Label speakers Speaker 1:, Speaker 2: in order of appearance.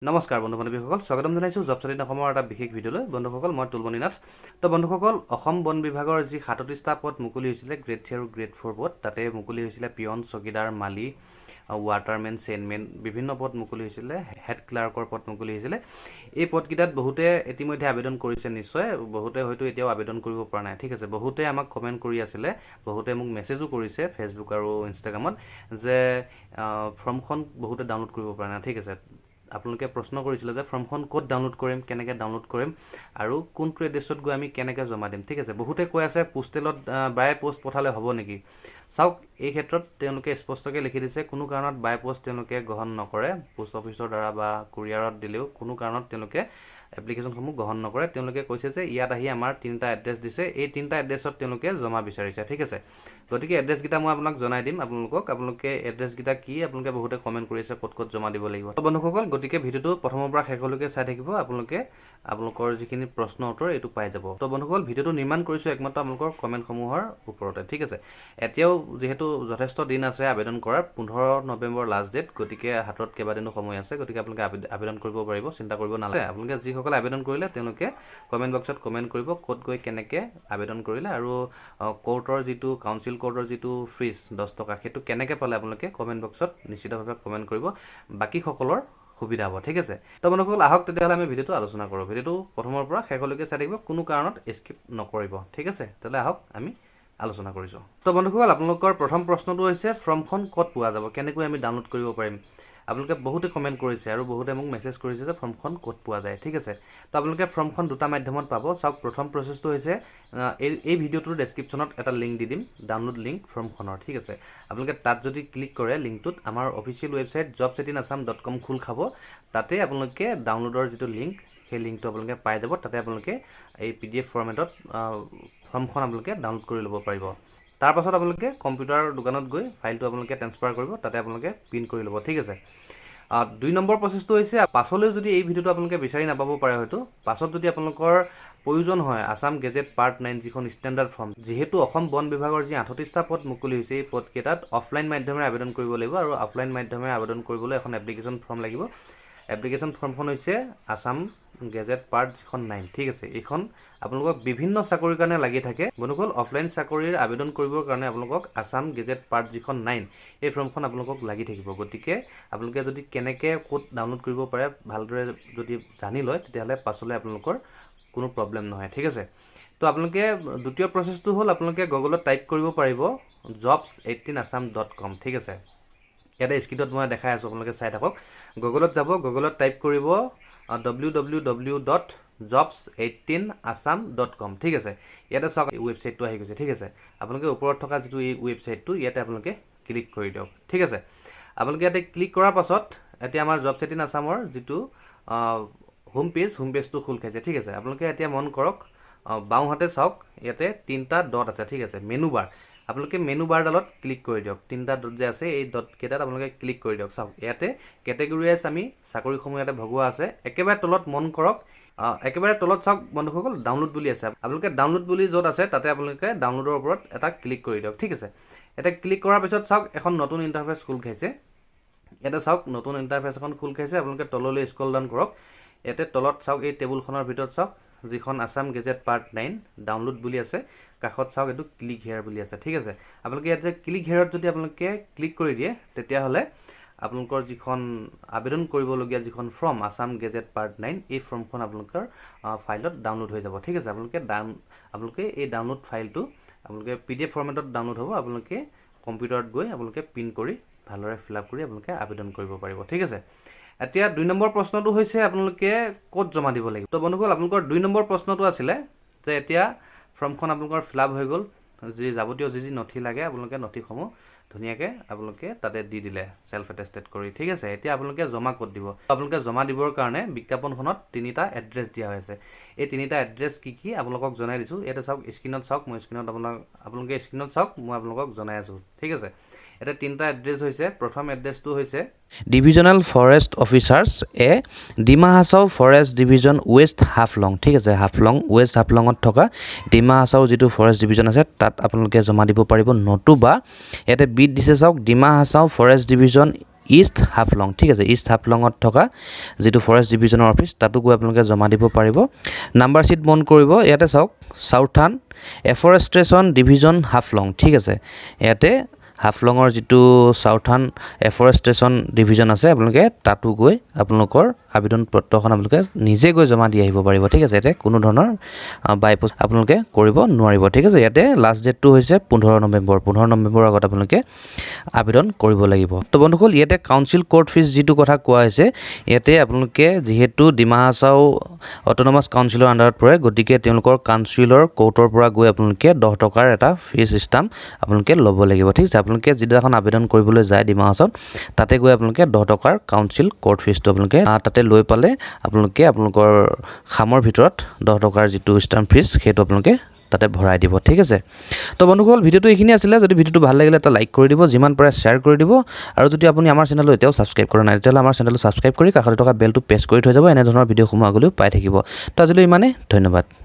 Speaker 1: নমস্কাৰ বন্ধু বান্ধৱীসকল, স্বাগতম জনাইছোঁ জব চাৰিন অসমৰ এটা বিশেষ ভিডিঅ'লৈ। বন্ধুসকল, মই তুলমণি নাথ। তো বন্ধুসকল, অসম বন বিভাগৰ যি 37টা পদ মুকলি হৈছিলে, গ্ৰেড 3 আৰু গ্ৰেড 4 পদ, তাতে মুকলি হৈছিলে পিয়ন, চকীদাৰ, মালি, ৱাটাৰমেন, চেইনমেন, বিভিন্ন পদ মুকলি হৈছিলে, হেড ক্লাৰ্কৰ পদ মুকলি হৈছিলে। এই পদকেইটাত বহুতে ইতিমধ্যে আবেদন কৰিছে নিশ্চয়, বহুতে হয়তো এতিয়াও আবেদন কৰিব পৰা নাই, ঠিক আছে। বহুতে আমাক কমেণ্ট কৰি আছিলে, বহুতে মোক মেছেজো কৰিছে ফেচবুক আৰু ইনষ্টাগ্ৰামত যে ফৰ্মখন বহুতে ডাউনলোড কৰিব পৰা নাই, ঠিক আছে। আপোনালোকে প্ৰশ্ন কৰিছিলে যে ফৰ্মখন ক'ত ডাউনলোড কৰিম, কেনেকৈ ডাউনলোড কৰিম আৰু কোনটো এড্ৰেছত গৈ আমি কেনেকৈ জমা দিম, ঠিক আছে। বহুতে কৈ আছে পোষ্টেলত, বাই পষ্ট পঠালে হ'ব নেকি? চাওক, এই ক্ষেত্ৰত তেওঁলোকে স্পষ্টকৈ লিখি দিছে, কোনো কাৰণত বাই পষ্ট তেওঁলোকে গ্ৰহণ নকৰে। পোষ্ট অফিচৰ দ্বাৰা বা কুৰিয়াৰত দিলেও কোনো কাৰণত তেওঁলোকে এপ্লিকেশ্যনসমূহ গ্ৰহণ নকৰে। তেওঁলোকে কৈছে যে ইয়াত আহি আমাৰ তিনিটা এড্ৰেছ দিছে, এই তিনিটা এড্ৰেছত তেওঁলোকে জমা বিচাৰিছে, ঠিক আছে। গতিকে এড্ৰেছকেইটা মই আপোনাক জনাই দিম আপোনালোকক। আপোনালোকে এড্ৰেছকেইটা কি, আপোনালোকে বহুতে কমেণ্ট কৰিছে ক'ত ক'ত জমা দিব লাগিব। তো বন্ধুসকল, গতিকে ভিডিঅ'টো প্ৰথমৰ পৰা শেষলৈকে চাই থাকিব, আপোনালোকে আপোনালোকৰ যিখিনি প্ৰশ্ন উত্তৰ এইটো পাই যাব। তো বন্ধুসকল, ভিডিঅ'টো নিৰ্মাণ কৰিছোঁ একমাত্ৰ আপোনালোকৰ কমেণ্টসমূহৰ ওপৰতে, ঠিক আছে। এতিয়াও যিহেতু যথেষ্ট দিন আছে আবেদন কৰাৰ, 15 নৱেম্বৰ লাষ্ট ডেট, গতিকে হাতত কেইবাদিনো সময় আছে। গতিকে আপোনালোকে আবেদন কৰিব পাৰিব, চিন্তা কৰিব নালাগে। আপোনালোকে যিসকলে আবেদন কৰিলে, তেওঁলোকে কমেণ্ট বক্সত কমেণ্ট কৰিব ক'ত গৈ কেনেকৈ আবেদন কৰিলে আৰু কোৰ্টৰ যিটো কাউন্সিল কোৰ্টৰ যিটো ফিজ 10 টকা, সেইটো কেনেকৈ পালে, আপোনালোকে কমেণ্ট বক্সত নিশ্চিতভাৱে কমেণ্ট কৰিব, বাকীসকলৰ সুবিধা হ'ব, ঠিক আছে। তো বন্ধুসকল, আহক তেতিয়াহ'লে আমি ভিডিঅ'টো আলোচনা কৰোঁ। ভিডিঅ'টো প্ৰথমৰ পৰা শেষলৈকে চাই থাকিব, কোনো কাৰণত স্কিপ নকৰিব, ঠিক আছে। তেতিয়াহ'লে আহক, আমি আলোচনা কৰিছোঁ। তো বন্ধুসকল, আপোনালোকৰ প্ৰথম প্ৰশ্নটো হৈছে ফৰ্মখন ক'ত পোৱা যাব, কেনেকৈ আমি ডাউনলোড কৰিব পাৰিম? আপোনালোকে বহুতে কমেণ্ট কৰিছে আৰু বহুতে মোক মেছেজ কৰিছে যে ফৰ্মখন ক'ত পোৱা যায়, ঠিক আছে। তো আপোনালোকে ফৰ্মখন দুটা মাধ্যমত পাব। চাওক, প্ৰথম প্ৰচেছটো হৈছে এই ভিডিঅ'টোৰ ডেছক্ৰিপশ্যনত এটা লিংক দি দিম, ডাউনলোড লিংক ফৰ্মখনৰ, ঠিক আছে। আপোনালোকে তাত যদি ক্লিক কৰে লিংকটোত, আমাৰ অফিচিয়েল ৱেবছাইট jobs18assam.com খোল খাব। তাতে আপোনালোকে ডাউনলোডৰ যিটো লিংক, সেই লিংকটো আপোনালোকে পাই যাব। তাতে আপোনালোকে এই পিডিএফ ফৰ্মেটত ফৰ্মখন আপোনালোকে ডাউনলোড কৰি ল'ব পাৰিব। তাৰপাছত আপোনালোকে কম্পিউটাৰ দোকানত গৈ ফাইলটো আপোনালোকে ট্ৰেন্সফাৰ কৰিব, তাতে আপোনালোকে প্ৰিণ্ট কৰি ল'ব, ঠিক আছে। দুই নম্বৰ প্ৰচেছটো হৈছে, পাছলৈ যদি এই ভিডিঅ'টো আপোনালোকে বিচাৰি নাপাব পাৰে হয়তো, পাছত যদি আপোনালোকৰ প্ৰয়োজন হয় আছাম গেজেট পাৰ্ট 9 যিখন ষ্টেণ্ডাৰ্ড ফৰ্ম, যিহেতু অসম বন বিভাগৰ যি 38টা পদ মুকলি হৈছে, এই পদকেইটাত অফলাইন মাধ্যমেৰে আবেদন কৰিব লাগিব আৰু অফলাইন মাধ্যমেৰে আবেদন কৰিবলৈ এখন এপ্লিকেশ্যন ফৰ্ম লাগিব। এপ্লিকেশ্যন ফৰ্মখন হৈছে আছাম গেজেট পাৰ্ট যিখন 9, ঠিক আছে। এইখন আপোনালোকক বিভিন্ন চাকৰিৰ কাৰণে লাগি থাকে। বন্ধুসকল, অফলাইন চাকৰিৰ আবেদন কৰিবৰ কাৰণে আপোনালোকক আছাম গেজেট পাৰ্ট যিখন 9, এই ফৰ্মখন আপোনালোকক লাগি থাকিব। গতিকে আপোনালোকে যদি কেনেকৈ ক'ত ডাউনলোড কৰিব পাৰে ভালদৰে যদি জানি লয়, তেতিয়াহ'লে পাছলৈ আপোনালোকৰ কোনো প্ৰব্লেম নহয়, ঠিক আছে। তো আপোনালোকে দ্বিতীয় প্ৰচেছটো হ'ল, আপোনালোকে গুগলত টাইপ কৰিব পাৰিব jobs18assam.com, ঠিক আছে। ইয়াতে স্ক্ৰীণত মই দেখাই আছোঁ, আপোনালোকে চাই থাকক। গুগলত যাব, গুগলত টাইপ কৰিব www.jobs18assam.com, ঠিক আছে। ইয়াতে চাওক, ৱেবছাইটটো আহি গৈছে, ঠিক আছে। আপোনালোকে ওপৰত থকা যিটো এই ৱেবছাইটটো, ইয়াতে আপোনালোকে ক্লিক কৰি দিয়ক, ঠিক আছে। আপোনালোকে ইয়াতে ক্লিক কৰাৰ পাছত এতিয়া আমাৰ জবছ 18 আছামৰ যিটো হোম পেজ, হোম পেজটো খোল খাইছে, ঠিক আছে। আপোনালোকে এতিয়া মন কৰক, বাওঁহাতে চাওক, ইয়াতে তিনিটা ডট আছে, ঠিক আছে, মেনু বাৰ। আপোনালোকে মেনু বাৰডালত ক্লিক কৰি দিয়ক। তিনিটা ডট যে আছে, এই ডট কেইটাত আপোনালোকে ক্লিক কৰি দিয়ক। চাওক, ইয়াতে কেটেগৰী ৱাইজ আমি চাকৰিসমূহ ইয়াতে ভগোৱা আছে। একেবাৰে তলত মন কৰক, একেবাৰে তলত চাওক বন্ধুসকল, ডাউনলোড বুলি আছে। আপোনালোকে ডাউনলোড বুলি য'ত আছে, তাতে আপোনালোকে ডাউনলোডৰ ওপৰত এটা ক্লিক কৰি দিয়ক, ঠিক আছে। এতিয়া ক্লিক কৰাৰ পিছত চাওক, এখন নতুন ইণ্টাৰফেচ খোল খাইছে। ইয়াতে চাওক, নতুন ইণ্টাৰফেচ এখন খোল খাইছে। আপোনালোকে তললৈ স্ক্ৰল ডাউন কৰক। ইয়াতে তলত চাওক, এই টেবুলখনৰ ভিতৰত চাওক, যিখন আছাম গেজেট পাৰ্ট 9 ডাউনলোড বুলি আছে, কাষত চাওক, এইটো ক্লিক হেয়াৰ বুলি আছে, ঠিক আছে। আপোনালোকে ইয়াত যে ক্লিক হেয়াৰত যদি আপোনালোকে ক্লিক কৰি দিয়ে, তেতিয়াহ'লে আপোনালোকৰ যিখন আবেদন কৰিবলগীয়া যিখন ফৰ্ম আছাম গেজেট পাৰ্ট 9, এই ফৰ্মখন আপোনালোকৰ ফাইলত ডাউনলোড হৈ যাব, ঠিক আছে। আপোনালোকে এই ডাউনলোড ফাইলটো আপোনালোকে পিডিএফ ফৰ্মেটত ডাউনলোড হ'ব। আপোনালোকে কম্পিউটাৰত গৈ আপোনালোকে প্ৰিণ্ট কৰি ভালদৰে ফিল আপ কৰি আপোনালোকে আবেদন কৰিব পাৰিব, ঠিক আছে। এতিয়া দুই নম্বৰ প্ৰশ্নটো হৈছে আপোনালোকে ক'ত জমা দিব লাগিব? তো বন্ধুসকল, আপোনালোকৰ দুই নম্বৰ প্ৰশ্নটো আছিলে যে এতিয়া ফৰ্মখন আপোনালোকৰ ফিল আপ হৈ গ'ল, যি যাৱতীয় যি যি নথি লাগে, আপোনালোকে নথিসমূহ ধুনীয়াকৈ আপোনালোকে তাতে দি দিলে চেল্ফ এটেষ্টেড কৰি, ঠিক আছে। এতিয়া আপোনালোকে জমা ক'ত দিব? আপোনালোকে জমা দিবৰ কাৰণে বিজ্ঞাপনখনত তিনিটা এড্ৰেছ দিয়া হৈছে। এই তিনিটা এড্ৰেছ কি কি, আপোনালোকক জনাই দিছোঁ। ইয়াতে চাওক, স্ক্ৰীণত চাওক, মই স্ক্ৰীণত আপোনাক আপোনালোকে স্ক্ৰীণত চাওক, মই আপোনালোকক জনাই আছোঁ, ঠিক আছে। ইয়াতে তিনিটা এড্ৰেছ হৈছে। প্ৰথম এড্ৰেছটো হৈছে
Speaker 2: divisional forest officers A, Dima Hasao forest division, west Haflong, ঠিক আছে। হাফলং, ৱেষ্ট হাফলঙত থকা ডিমা হাছাও যিটো ফৰেষ্ট ডিভিজন আছে, তাত আপোনালোকে জমা দিব পাৰিব। নতুবা ইয়াতে বিত দিছে চাওক, Dima Hasao forest division, east Haflong, ঠিক আছে। ইষ্ট হাফলঙত থকা যিটো ফৰেষ্ট ডিভিজনৰ অফিচ, তাতো গৈ আপোনালোকে জমা দিব পাৰিব। নাম্বাৰ শ্বীট মন কৰিব, ইয়াতে চাওক, চাউথাৰ্ণ এফৰেষ্টেশ্যন ডিভিজন, হাফলং, ঠিক আছে। ইয়াতে হাফলঙৰ যিটো চাউথাৰ্ণ এফৰেষ্টেশ্যন ডিভিজন আছে, আপোনালোকে তাতো গৈ আপোনালোকৰ আবেদন পত্ৰখন আপোনালোকে নিজে গৈ জমা দি আহিব পাৰিব, ঠিক আছে। ইয়াতে কোনো ধৰণৰ বাইপোষ্ট আপোনালোকে কৰিব নোৱাৰিব, ঠিক আছে। ইয়াতে লাষ্ট ডেটটো হৈছে 15 নৱেম্বৰ। 15 নৱেম্বৰৰ আগত আপোনালোকে আবেদন কৰিব লাগিব। তো বন্ধুসকল, ইয়াতে কাউন্সিল কোৰ্ট ফিজ যিটো কথা কোৱা হৈছে, ইয়াতে আপোনালোকে যিহেতু ডিমা হাছাও অট'নমাছ কাউন্সিলৰ আণ্ডাৰত পৰে, গতিকে তেওঁলোকৰ কাউন্সিলৰ কোৰ্টৰ পৰা গৈ আপোনালোকে 10 টকাৰ এটা ফিজ ষ্টাম্প আপোনালোকে ল'ব লাগিব, ঠিক আছে। আপোনালোকে যিদিনাখন আবেদন কৰিবলৈ যায় ডিমা হাছাওত, তাতে গৈ আপোনালোকে 10 টকাৰ কাউন্সিল কোৰ্ট ফিজটো আপোনালোকে তাতে লৈ পালে আপোনালোকে আপোনালোকৰ খামৰ ভিতৰত 10 টকাৰ যিটো ষ্টাম্প ফিজ, সেইটো আপোনালোকে তাতে ভৰাই দিব, ঠিক আছে। তো বন্ধুসকল, ভিডিঅ'টো এইখিনি আছিলে। যদি ভিডিঅ'টো ভাল লাগিলে, এটা লাইক কৰি দিব, যিমান পাৰে শ্বেয়াৰ কৰি দিব আৰু যদি আপুনি আমাৰ চেনেলটো এতিয়াও ছাবস্ক্ৰাইব কৰা নাই, তেতিয়াহ'লে আমাৰ চেনেলটো ছাবস্ক্ৰাইব কৰি কাষতে থকা বেলটো প্ৰেছ কৰি থৈ যাব। এনেধৰণৰ ভিডিঅ'সমূহ আগলৈও পাই থাকিব। তো আজিলৈ ইমানেই, ধন্যবাদ।